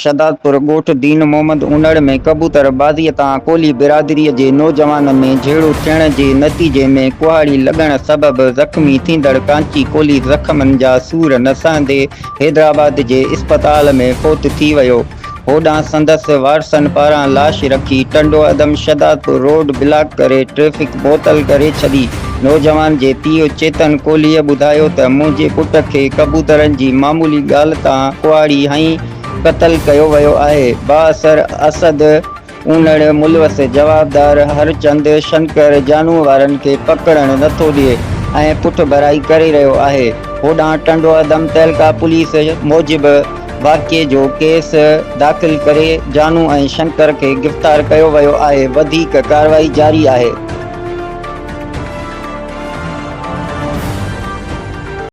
شھدادپور ڳوٺ دين محمد انڙ ۾ ڪبوتر بازيء تان ڪولھي برادريء جي نوجوانن ۾ جهيڙو ٿيڻ جي نتيجي ۾ ڪهاڙي لڳڻ سبب زخمي ٿيندڙ ڪانچي ڪولھي زخمن جا سور نه سهندي حيدرآباد جي اسپتال ۾ فوت ٿي ويو. هوڏانهن سندس وارثن پاران لاش رکي ٽنڊوآدم شھدادپور روڊ بلاڪ ڪري ٽريفڪ معطل ڪري ڇڏي. نوجوان جي پيء چيتن ڪولهيء ٻڌايو ته منهنجي پٽ کي ڪبوترن جي معمولي ڳالهه تان ڪهاڙي هنئي قتل ڪيو ويو آهي. بااثر اسد اونڙ ملوث جوابدار هرچند شنڪر جانوء وارن کي پڪڙڻ نٿو ڏئي ۽ پٺڀرائي ڪري رهيو آهي. هوڏانهن ٽنڊوآدم تعلقه پوليس موجب واقعي جو ڪيس داخل ڪري جانو ۽ شنڪر کي گرفتار ڪيو ويو آهي، وڌيڪ ڪارروائي جاري آهي.